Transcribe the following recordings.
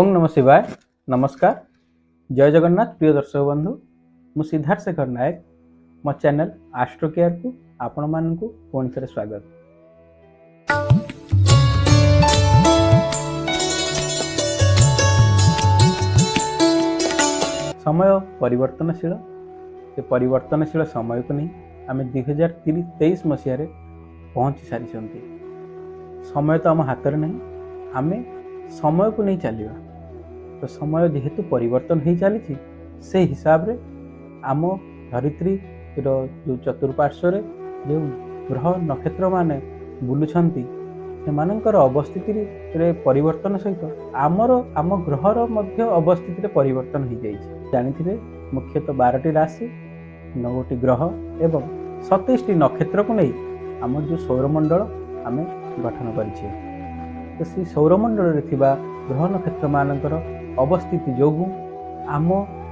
ଓಂ ନମ ଶିବାୟ। ନମସ୍କାର, ଜୟ ଜଗନ୍ନାଥ। ପ୍ରିୟ ଦର୍ଶକ ବନ୍ଧୁ, ମୁଁ ସିଦ୍ଧାର୍ଥ ଶେଖର ନାୟକ, ମୋ ଚ୍ୟାନେଲ ଆଷ୍ଟ୍ରୋ କେୟାରକୁ ଆପଣମାନଙ୍କୁ ପୁଣି ଥରେ ସ୍ୱାଗତ। ସମୟ ପରିବର୍ତ୍ତନଶୀଳ। ସେ ପରିବର୍ତ୍ତନଶୀଳ ସମୟକୁ ନେଇ ଆମେ 2023 ମସିହାରେ ପହଞ୍ଚି ସାରିଛନ୍ତି। ସମୟ ତ ଆମ ହାତରେ ନାହିଁ, ଆମେ ସମୟକୁ ନେଇ ଚାଲିବା। ତ ସମୟ ଯେହେତୁ ପରିବର୍ତ୍ତନ ହେଇ ଚାଲିଛି, ସେଇ ହିସାବରେ ଆମ ଧରିତ୍ରୀର ଯେଉଁ ଚତୁଃପାର୍ଶ୍ୱରେ ଯେଉଁ ଗ୍ରହ ନକ୍ଷତ୍ରମାନେ ବୁଲୁଛନ୍ତି, ସେମାନଙ୍କର ଅବସ୍ଥିତିରେ ପରିବର୍ତ୍ତନ ସହିତ ଆମର ଆମ ଗ୍ରହର ମଧ୍ୟ ଅବସ୍ଥିତିରେ ପରିବର୍ତ୍ତନ ହେଇଯାଇଛି। ଜାଣିଥିବେ, ମୁଖ୍ୟତଃ 12ଟି ରାଶି, 9ଟି ଗ୍ରହ ଏବଂ 27ଟି ନକ୍ଷତ୍ରକୁ ନେଇ ଆମର ଯେଉଁ ସୌରମଣ୍ଡଳ ଆମେ ଗଠନ କରିଛେ। ତ ସେଇ ସୌରମଣ୍ଡଳରେ ଥିବା ଗ୍ରହ ନକ୍ଷତ୍ରମାନଙ୍କର ଅବସ୍ଥିତି ଯୋଗୁଁ ଆମ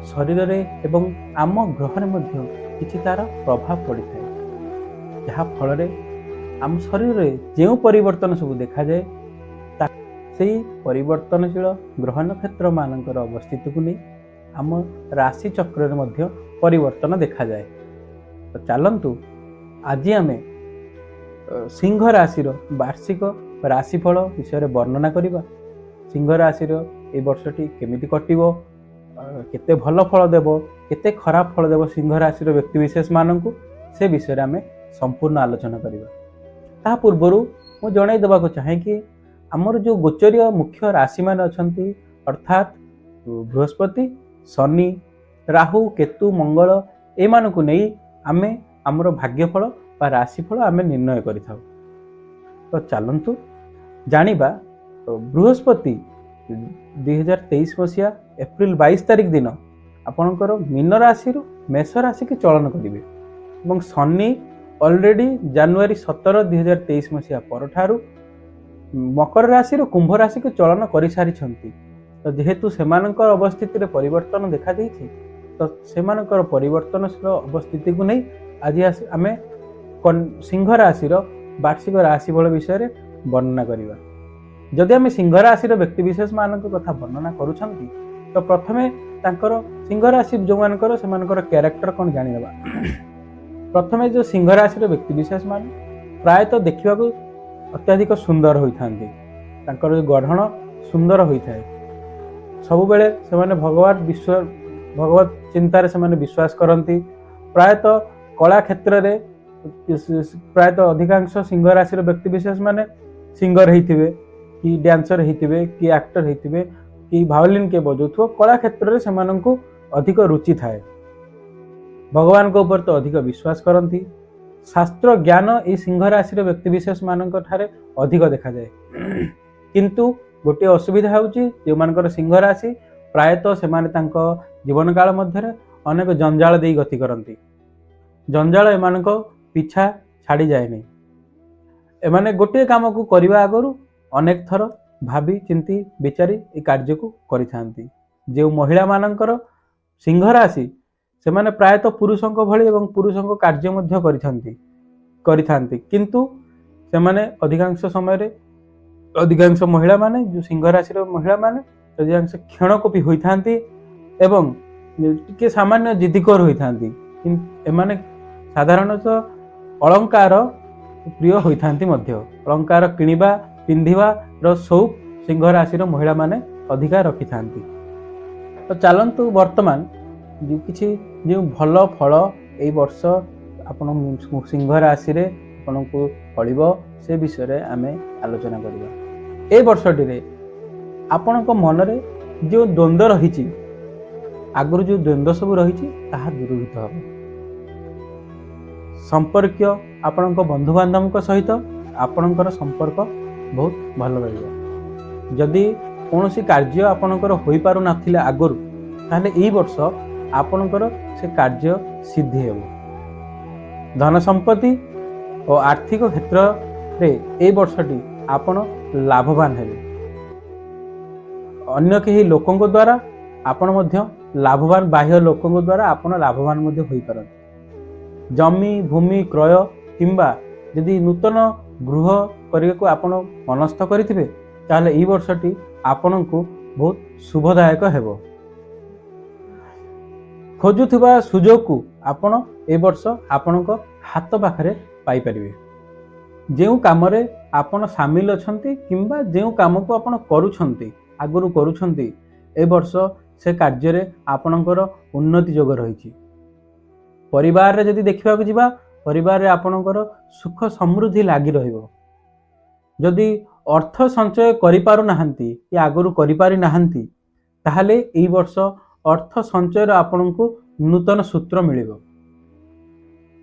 ଶରୀରରେ ଏବଂ ଆମ ଗ୍ରହରେ ମଧ୍ୟ କିଛି ତାର ପ୍ରଭାବ ପଡ଼ିଥାଏ, ଯାହାଫଳରେ ଆମ ଶରୀରରେ ଯେଉଁ ପରିବର୍ତ୍ତନ ସବୁ ଦେଖାଯାଏ, ସେଇ ପରିବର୍ତ୍ତନଶୀଳ ଗ୍ରହ ନକ୍ଷତ୍ରମାନଙ୍କର ଅବସ୍ଥିତିକୁ ନେଇ ଆମ ରାଶି ଚକ୍ରରେ ମଧ୍ୟ ପରିବର୍ତ୍ତନ ଦେଖାଯାଏ। ତ ଚାଲନ୍ତୁ, ଆଜି ଆମେ ସିଂହ ରାଶିର ବାର୍ଷିକ ରାଶିଫଳ ବିଷୟରେ ବର୍ଣ୍ଣନା କରିବା। ସିଂହ ରାଶିର ଏଇ ବର୍ଷଟି କେମିତି କଟିବ, କେତେ ଭଲ ଫଳ ଦେବ, କେତେ ଖରାପ ଫଳ ଦେବ ସିଂହ ରାଶିର ବ୍ୟକ୍ତିବିଶେଷମାନଙ୍କୁ, ସେ ବିଷୟରେ ଆମେ ସମ୍ପୂର୍ଣ୍ଣ ଆଲୋଚନା କରିବା। ତାହା ପୂର୍ବରୁ ମୁଁ ଜଣାଇ ଦେବାକୁ ଚାହେଁ କି ଆମର ଯେଉଁ ଗୋଚରୀୟ ମୁଖ୍ୟ ରାଶିମାନେ ଅଛନ୍ତି, ଅର୍ଥାତ୍ ବୃହସ୍ପତି, ଶନି, ରାହୁ, କେତୁ, ମଙ୍ଗଳ, ଏମାନଙ୍କୁ ନେଇ ଆମେ ଆମର ଭାଗ୍ୟଫଳ ବା ରାଶିଫଳ ଆମେ ନିର୍ଣ୍ଣୟ କରିଥାଉ। ତ ଚାଲନ୍ତୁ ଜାଣିବା। ବୃହସ୍ପତି 2023 ମସିହା ଏପ୍ରିଲ 22 ତାରିଖ ଦିନ ଆପଣଙ୍କର ମୀନ ରାଶିରୁ ମେଷ ରାଶିକି ଚଳନ କରିବେ ଏବଂ ଶନି ଅଲରେଡ଼ି ଜାନୁଆରୀ 17 2023 ମସିହା ପରଠାରୁ ମକର ରାଶିରୁ କୁମ୍ଭ ରାଶିକୁ ଚଳନ କରିସାରିଛନ୍ତି। ତ ଯେହେତୁ ସେମାନଙ୍କର ଅବସ୍ଥିତିରେ ପରିବର୍ତ୍ତନ ଦେଖାଦେଇଛି, ତ ସେମାନଙ୍କର ପରିବର୍ତ୍ତନଶୀଳ ଅବସ୍ଥିତିକୁ ନେଇ ଆଜି ଆସି ଆମେ ସିଂହ ରାଶିର ବାର୍ଷିକ ରାଶିଫଳ ବିଷୟରେ ବର୍ଣ୍ଣନା କରିବା। ଯଦି ଆମେ ସିଂହ ରାଶିର ବ୍ୟକ୍ତିବିଶେଷମାନଙ୍କ କଥା ବର୍ଣ୍ଣନା କରୁଛନ୍ତି, ତ ପ୍ରଥମେ ତାଙ୍କର ସିଂହ ରାଶି ଯେଉଁମାନଙ୍କର, ସେମାନଙ୍କର କ୍ୟାରେକ୍ଟର କ'ଣ ଜାଣିନେବା। ପ୍ରଥମେ ଯେଉଁ ସିଂହ ରାଶିର ବ୍ୟକ୍ତିବିଶେଷ ମାନେ ପ୍ରାୟତଃ ଦେଖିବାକୁ ଅତ୍ୟଧିକ ସୁନ୍ଦର ହୋଇଥାନ୍ତି। ତାଙ୍କର ଗଢ଼ଣ ସୁନ୍ଦର ହୋଇଥାଏ। ସବୁବେଳେ ସେମାନେ ଭଗବାନ ବିଶ୍ୱ ଭଗବତ ଚିନ୍ତାରେ ସେମାନେ ବିଶ୍ୱାସ କରନ୍ତି। ପ୍ରାୟତଃ କଳା କ୍ଷେତ୍ରରେ ପ୍ରାୟତଃ ଅଧିକାଂଶ ସିଂହ ରାଶିର ବ୍ୟକ୍ତିବିଶେଷ ମାନେ ସିଙ୍ଗର ହେଇଥିବେ କି ଡ୍ୟାନ୍ସର ହେଇଥିବେ କି ଆକ୍ଟର ହେଇଥିବେ କି ଭାଓଲିନ୍ କିଏ ବଜାଉଥିବ। କଳା କ୍ଷେତ୍ରରେ ସେମାନଙ୍କୁ ଅଧିକ ରୁଚି ଥାଏ। ଭଗବାନଙ୍କ ଉପରେ ତ ଅଧିକ ବିଶ୍ୱାସ କରନ୍ତି। ଶାସ୍ତ୍ର ଜ୍ଞାନ ଏଇ ସିଂହ ରାଶିର ବ୍ୟକ୍ତିବିଶେଷ ମାନଙ୍କ ଠାରେ ଅଧିକ ଦେଖାଯାଏ। କିନ୍ତୁ ଗୋଟିଏ ଅସୁବିଧା ହେଉଛି, ଯେଉଁମାନଙ୍କର ସିଂହ ରାଶି, ପ୍ରାୟତଃ ସେମାନେ ତାଙ୍କ ଜୀବନକାଳ ମଧ୍ୟରେ ଅନେକ ଜଞ୍ଜାଳ ଦେଇ ଗତି କରନ୍ତି। ଜଞ୍ଜାଳ ଏମାନଙ୍କ ପିଛା ଛାଡ଼ିଯାଏନି। ଏମାନେ ଗୋଟିଏ କାମକୁ କରିବା ଆଗରୁ ଅନେକ ଥର ଭାବି ଚିନ୍ତି ବିଚାରି ଏ କାର୍ଯ୍ୟକୁ କରିଥାନ୍ତି। ଯେଉଁ ମହିଳାମାନଙ୍କର ସିଂହ ରାଶି, ସେମାନେ ପ୍ରାୟତଃ ପୁରୁଷଙ୍କ ଭଳି ଏବଂ ପୁରୁଷଙ୍କ କାର୍ଯ୍ୟ ମଧ୍ୟ କରିଥାନ୍ତି। କିନ୍ତୁ ସେମାନେ ଅଧିକାଂଶ ସମୟରେ, ଅଧିକାଂଶ ମହିଳାମାନେ, ଯେଉଁ ସିଂହ ରାଶିର ମହିଳାମାନେ ଅଧିକାଂଶ କ୍ଷଣକୋପୀ ହୋଇଥାନ୍ତି ଏବଂ ଟିକେ ସାମାନ୍ୟ ଜିଦିକର ହୋଇଥାନ୍ତି। ଏମାନେ ସାଧାରଣତଃ ଅଳଙ୍କାର ପ୍ରିୟ ହୋଇଥାନ୍ତି ମଧ୍ୟ। ଅଳଙ୍କାର କିଣିବା ପିନ୍ଧିବାର ସଉକ ସିଂହ ରାଶିର ମହିଳାମାନେ ଅଧିକା ରଖିଥାନ୍ତି। ତ ଚାଲନ୍ତୁ, ବର୍ତ୍ତମାନ ଯେଉଁ କିଛି ଯେଉଁ ଭଲ ଫଳ ଏଇ ବର୍ଷ ଆପଣ ସିଂହ ରାଶିରେ ଆପଣଙ୍କୁ ଫଳିବ, ସେ ବିଷୟରେ ଆମେ ଆଲୋଚନା କରିବା। ଏ ବର୍ଷଟିରେ ଆପଣଙ୍କ ମନରେ ଯେଉଁ ଦ୍ୱନ୍ଦ୍ୱ ରହିଛି, ଆଗରୁ ଯେଉଁ ଦ୍ୱନ୍ଦ୍ୱ ସବୁ ରହିଛି, ତାହା ଦୂରୀଭୂତ ହେବ। ସମ୍ପର୍କୀୟ ଆପଣଙ୍କ ବନ୍ଧୁବାନ୍ଧବଙ୍କ ସହିତ ଆପଣଙ୍କର ସମ୍ପର୍କ ବହୁତ ଭଲ ରହିବ। ଯଦି କୌଣସି କାର୍ଯ୍ୟ ଆପଣଙ୍କର ହୋଇପାରୁନଥିଲା ଆଗରୁ, ତାହେଲେ ଏଇ ବର୍ଷ ଆପଣଙ୍କର ସେ କାର୍ଯ୍ୟ ସିଦ୍ଧି ହେବ। ଧନ ସମ୍ପତ୍ତି ଓ ଆର୍ଥିକ କ୍ଷେତ୍ରରେ ଏଇ ବର୍ଷଟି ଆପଣ ଲାଭବାନ ହେବେ। ଅନ୍ୟ କେହି ଲୋକଙ୍କ ଦ୍ୱାରା ଆପଣ ମଧ୍ୟ ଲାଭବାନ, ବାହ୍ୟ ଲୋକଙ୍କ ଦ୍ୱାରା ଆପଣ ଲାଭବାନ ମଧ୍ୟ ହୋଇପାରନ୍ତି। ଜମି ଭୂମି କ୍ରୟ କିମ୍ବା ଯଦି ନୂତନ ଗୃହ କରିବାକୁ ଆପଣ ମନସ୍ଥ କରିଥିବେ, ତାହେଲେ ଏଇ ବର୍ଷଟି ଆପଣଙ୍କୁ ବହୁତ ଶୁଭଦାୟକ ହେବ। ଖୋଜୁଥିବା ସୁଯୋଗକୁ ଆପଣ ଏ ବର୍ଷ ଆପଣଙ୍କ ହାତ ପାଖରେ ପାଇପାରିବେ। ଯେଉଁ କାମରେ ଆପଣ ସାମିଲ ଅଛନ୍ତି କିମ୍ବା ଯେଉଁ କାମକୁ ଆପଣ କରୁଛନ୍ତି, ଆଗରୁ କରୁଛନ୍ତି, ଏ ବର୍ଷ ସେ କାର୍ଯ୍ୟରେ ଆପଣଙ୍କର ଉନ୍ନତି ଯୋଗ ରହିଛି। ପରିବାରରେ ଯଦି ଦେଖିବାକୁ ଯିବା, ପରିବାରରେ ଆପଣଙ୍କର ସୁଖ ସମୃଦ୍ଧି ଲାଗି ରହିବ। ଯଦି ଅର୍ଥ ସଞ୍ଚୟ କରିପାରୁନାହାନ୍ତି କି ଆଗରୁ କରିପାରି ନାହାନ୍ତି, ତାହେଲେ ଏଇ ବର୍ଷ ଅର୍ଥ ସଞ୍ଚୟର ଆପଣଙ୍କୁ ନୂତନ ସୂତ୍ର ମିଳିବ।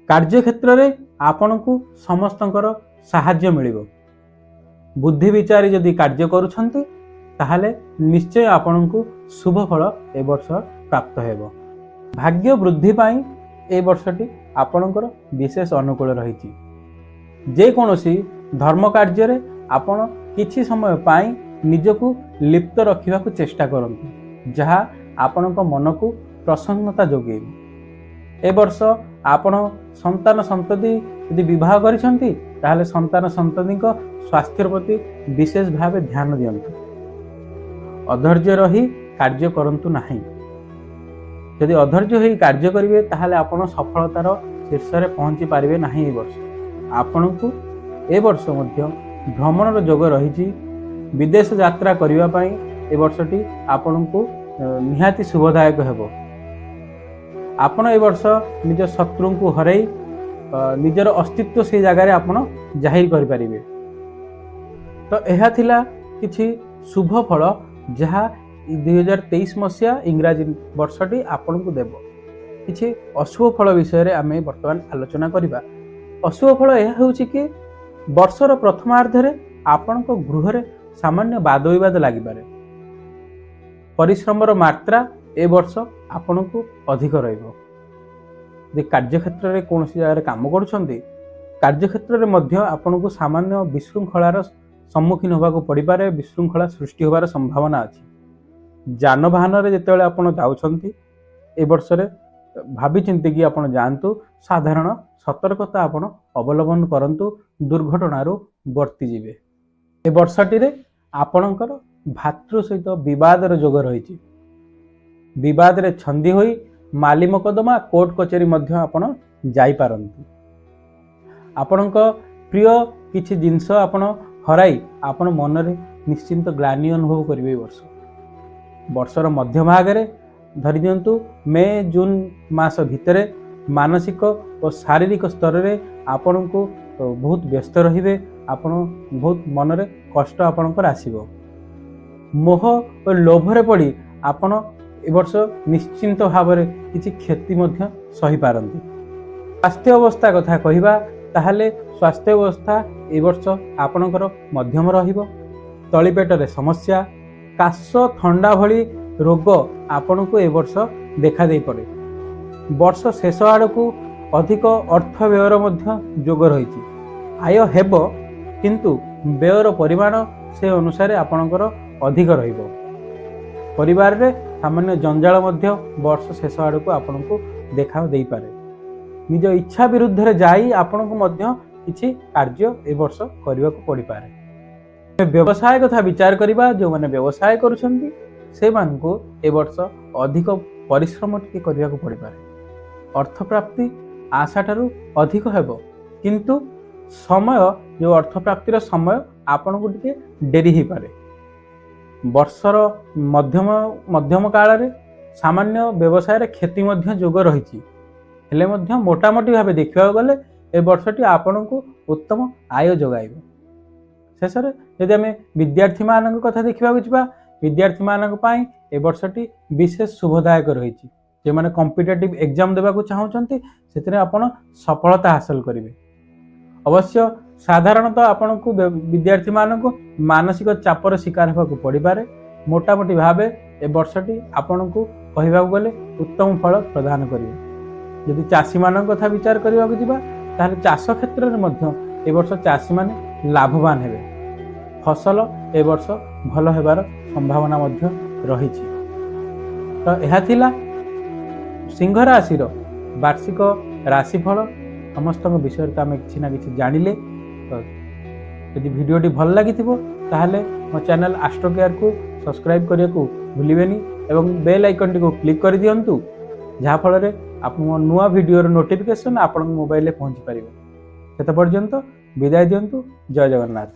କାର୍ଯ୍ୟକ୍ଷେତ୍ରରେ ଆପଣଙ୍କୁ ସମସ୍ତଙ୍କର ସାହାଯ୍ୟ ମିଳିବ। ବୁଦ୍ଧି ବିଚାରି ଯଦି କାର୍ଯ୍ୟ କରୁଛନ୍ତି, ତାହେଲେ ନିଶ୍ଚୟ ଆପଣଙ୍କୁ ଶୁଭ ଫଳ ଏ ବର୍ଷ ପ୍ରାପ୍ତ ହେବ। ଭାଗ୍ୟ ବୃଦ୍ଧି ପାଇଁ ଏ ବର୍ଷଟି ଆପଣଙ୍କର ବିଶେଷ ଅନୁକୂଳ ରହିଛି। ଯେକୌଣସି ଧର୍ମ କାର୍ଯ୍ୟରେ ଆପଣ କିଛି ସମୟ ପାଇଁ ନିଜକୁ ଲିପ୍ତ ରଖିବାକୁ ଚେଷ୍ଟା କରନ୍ତୁ, ଯାହା ଆପଣଙ୍କ ମନକୁ ପ୍ରସନ୍ନତା ଯୋଗାଇବ। ଏ ବର୍ଷ ଆପଣ ସନ୍ତାନ ସନ୍ତତି ଯଦି ବିବାହ କରିଛନ୍ତି, ତାହେଲେ ସନ୍ତାନ ସନ୍ତତିଙ୍କ ସ୍ୱାସ୍ଥ୍ୟ ପ୍ରତି ବିଶେଷ ଭାବେ ଧ୍ୟାନ ଦିଅନ୍ତୁ। ଅଧୈର୍ଯ୍ୟ ରହି କାର୍ଯ୍ୟ କରନ୍ତୁ ନାହିଁ। ଯଦି ଅଧୈର୍ଯ୍ୟ ହୋଇ କାର୍ଯ୍ୟ କରିବେ, ତାହେଲେ ଆପଣ ସଫଳତାର ଶୀର୍ଷରେ ପହଞ୍ଚି ପାରିବେ ନାହିଁ। ଏ ବର୍ଷ ଆପଣଙ୍କୁ ଏ ବର୍ଷ ମଧ୍ୟ ଭ୍ରମଣର ଯୋଗ ରହିଛି। ବିଦେଶ ଯାତ୍ରା କରିବା ପାଇଁ ଏ ବର୍ଷଟି ଆପଣଙ୍କୁ ନିହାତି ଶୁଭଦାୟକ ହେବ। ଆପଣ ଏ ବର୍ଷ ନିଜ ଶତ୍ରୁଙ୍କୁ ହରାଇ ନିଜର ଅସ୍ତିତ୍ୱ ସେଇ ଜାଗାରେ ଆପଣ ଜାହିର କରିପାରିବେ। ତ ଏହା ଥିଲା କିଛି ଶୁଭ ଫଳ ଯାହା 2023 ମସିହା ଇଂରାଜୀ ବର୍ଷଟି ଆପଣଙ୍କୁ ଦେବ। କିଛି ଅଶୁଭ ଫଳ ବିଷୟରେ ଆମେ ବର୍ତ୍ତମାନ ଆଲୋଚନା କରିବା। ଅଶୁଭ ଫଳ ଏହା ହେଉଛି କି ବର୍ଷର ପ୍ରଥମାର୍ଦ୍ଧରେ ଆପଣଙ୍କ ଗୃହରେ ସାମାନ୍ୟ ବାଦ ବିବାଦ ଲାଗିପାରେ। ପରିଶ୍ରମର ମାତ୍ରା ଏ ବର୍ଷ ଆପଣଙ୍କୁ ଅଧିକ ରହିବ। ଯଦି କାର୍ଯ୍ୟକ୍ଷେତ୍ରରେ କୌଣସି ଜାଗାରେ କାମ କରୁଛନ୍ତି, କାର୍ଯ୍ୟକ୍ଷେତ୍ରରେ ମଧ୍ୟ ଆପଣଙ୍କୁ ସାମାନ୍ୟ ବିଶୃଙ୍ଖଳାର ସମ୍ମୁଖୀନ ହେବାକୁ ପଡ଼ିପାରେ। ବିଶୃଙ୍ଖଳା ସୃଷ୍ଟି ହେବାର ସମ୍ଭାବନା ଅଛି। ଯାନବାହନରେ ଯେତେବେଳେ ଆପଣ ଯାଉଛନ୍ତି ଏ ବର୍ଷରେ, ଭାବି ଚିନ୍ତିକି ଆପଣ ଯାଆନ୍ତୁ। ସାଧାରଣ ସତର୍କତା ଆପଣ ଅବଲମ୍ବନ କରନ୍ତୁ, ଦୁର୍ଘଟଣାରୁ ବର୍ତ୍ତିଯିବେ। ଏ ବର୍ଷଟିରେ ଆପଣଙ୍କର ଭାତୃ ସହିତ ବିବାଦର ଯୋଗ ରହିଛି। ବିବାଦରେ ଛନ୍ଦି ହୋଇ ମାଲି ମକଦ୍ଦମା, କୋର୍ଟ କଚେରୀ ମଧ୍ୟ ଆପଣ ଯାଇପାରନ୍ତି। ଆପଣଙ୍କ ପ୍ରିୟ କିଛି ଜିନିଷ ଆପଣ ହରାଇ ଆପଣ ମନରେ ନିଶ୍ଚିନ୍ତ ଗ୍ଲାନି ଅନୁଭବ କରିବେ। ଏ ବର୍ଷ ବର୍ଷର ମଧ୍ୟଭାଗରେ, ଧରି ଦିଅନ୍ତୁ ମେ ଜୁନ୍ ମାସ ଭିତରେ, ମାନସିକ ଓ ଶାରୀରିକ ସ୍ତରରେ ଆପଣଙ୍କୁ ବହୁତ ବ୍ୟସ୍ତ ରହିବେ। ଆପଣ ବହୁତ ମନରେ କଷ୍ଟ ଆପଣଙ୍କର ଆସିବ। ମୋହ ଓ ଲୋଭରେ ପଡ଼ି ଆପଣ ଏ ବର୍ଷ ନିଶ୍ଚିନ୍ତ ଭାବରେ କିଛି କ୍ଷତି ମଧ୍ୟ ସହିପାରନ୍ତି। ସ୍ୱାସ୍ଥ୍ୟ ଅବସ୍ଥା କଥା କହିବା, ତାହେଲେ ସ୍ୱାସ୍ଥ୍ୟ ଅବସ୍ଥା ଏ ବର୍ଷ ଆପଣଙ୍କର ମଧ୍ୟମ ରହିବ। ତଳିପେଟରେ ସମସ୍ୟା, କାଶ, ଥଣ୍ଡା ଭଳି ରୋଗ ଆପଣଙ୍କୁ ଏ ବର୍ଷ ଦେଖା ଦେଇପାରେ। ବର୍ଷ ଶେଷ ଆଡ଼କୁ ଅଧିକ ଅର୍ଥ ବ୍ୟୟର ମଧ୍ୟ ଯୋଗ ରହିଛି। ଆୟ ହେବ, କିନ୍ତୁ ବ୍ୟୟର ପରିମାଣ ସେ ଅନୁସାରେ ଆପଣଙ୍କର ଅଧିକ ରହିବ। ପରିବାରରେ ସାମାନ୍ୟ ଜଞ୍ଜାଳ ମଧ୍ୟ ବର୍ଷ ଶେଷ ଆଡ଼କୁ ଆପଣଙ୍କୁ ଦେଖା ଦେଇପାରେ। ନିଜ ଇଚ୍ଛା ବିରୁଦ୍ଧରେ ଯାଇ ଆପଣଙ୍କୁ ମଧ୍ୟ କିଛି କାର୍ଯ୍ୟ ଏ ବର୍ଷ କରିବାକୁ ପଡ଼ିପାରେ। ବ୍ୟବସାୟ କଥା ବିଚାର କରିବା, ଯେଉଁମାନେ ବ୍ୟବସାୟ କରୁଛନ୍ତି ସେମାନଙ୍କୁ ଏ ବର୍ଷ ଅଧିକ ପରିଶ୍ରମ ଟିକେ କରିବାକୁ ପଡ଼ିପାରେ। ଅର୍ଥପ୍ରାପ୍ତି ଆଶାଠାରୁ ଅଧିକ ହେବ, କିନ୍ତୁ ସମୟ, ଯେଉଁ ଅର୍ଥପ୍ରାପ୍ତିର ସମୟ ଆପଣଙ୍କୁ ଟିକେ ଡେରି ହେଇପାରେ। ବର୍ଷର ମଧ୍ୟମ କାଳରେ ସାମାନ୍ୟ ବ୍ୟବସାୟରେ କ୍ଷତି ମଧ୍ୟ ଯୋଗ ରହିଛି। ହେଲେ ମଧ୍ୟ ମୋଟାମୋଟି ଭାବେ ଦେଖିବାକୁ ଗଲେ ଏ ବର୍ଷଟି ଆପଣଙ୍କୁ ଉତ୍ତମ ଆୟ ଯୋଗାଇବ। ଶେଷରେ ଯଦି ଆମେ ବିଦ୍ୟାର୍ଥୀମାନଙ୍କ କଥା ଦେଖିବାକୁ ଯିବା, ବିଦ୍ୟାର୍ଥୀମାନଙ୍କ ପାଇଁ ଏ ବର୍ଷଟି ବିଶେଷ ଶୁଭଦାୟକ ରହିଛି। ଯେଉଁମାନେ କମ୍ପିଟେଟିଭ୍ ଏକ୍ଜାମ୍ ଦେବାକୁ ଚାହୁଁଛନ୍ତି, ସେଥିରେ ଆପଣ ସଫଳତା ହାସଲ କରିବେ। ଅବଶ୍ୟ ସାଧାରଣତଃ ଆପଣଙ୍କୁ ବିଦ୍ୟାର୍ଥୀମାନଙ୍କୁ ମାନସିକ ଚାପର ଶିକାର ହେବାକୁ ପଡ଼ିପାରେ। ମୋଟାମୋଟି ଭାବେ ଏ ବର୍ଷଟି ଆପଣଙ୍କୁ କହିବାକୁ ଗଲେ ଉତ୍ତମ ଫଳ ପ୍ରଦାନ କରିବ। ଯଦି ଚାଷୀମାନଙ୍କ କଥା ବିଚାର କରିବାକୁ ଯିବା, ତାହେଲେ ଚାଷ କ୍ଷେତ୍ରରେ ମଧ୍ୟ ଏ ବର୍ଷ ଚାଷୀମାନେ ଲାଭବାନ ହେବେ। ଫସଲ ଏ ବର୍ଷ ଭଲ ହେବାର ସମ୍ଭାବନା ମଧ୍ୟ ରହିଛି। ତ ଏହା ଥିଲା ସିଂହ ରାଶିର ବାର୍ଷିକ ରାଶିଫଳ। ସମସ୍ତଙ୍କ ବିଷୟରେ ତ ଆମେ କିଛି ନା କିଛି ଜାଣିଲେ। ତ ଯଦି ଭିଡ଼ିଓଟି ଭଲ ଲାଗିଥିବ, ତାହେଲେ ମୋ ଚ୍ୟାନେଲ୍ ଆଷ୍ଟ୍ରୋ କେୟାରକୁ ସବସ୍କ୍ରାଇବ୍ କରିବାକୁ ଭୁଲିବେନି ଏବଂ ବେଲ୍ ଆଇକନ୍ଟିକୁ କ୍ଲିକ୍ କରିଦିଅନ୍ତୁ, ଯାହାଫଳରେ ଆପଣଙ୍କ ନୂଆ ଭିଡ଼ିଓର ନୋଟିଫିକେସନ୍ ଆପଣଙ୍କ ମୋବାଇଲରେ ପହଞ୍ଚି ପାରିବ। ସେତେ ପର୍ଯ୍ୟନ୍ତ ବିଦାୟ ଦିଅନ୍ତୁ। ଜୟ ଜଗନ୍ନାଥ।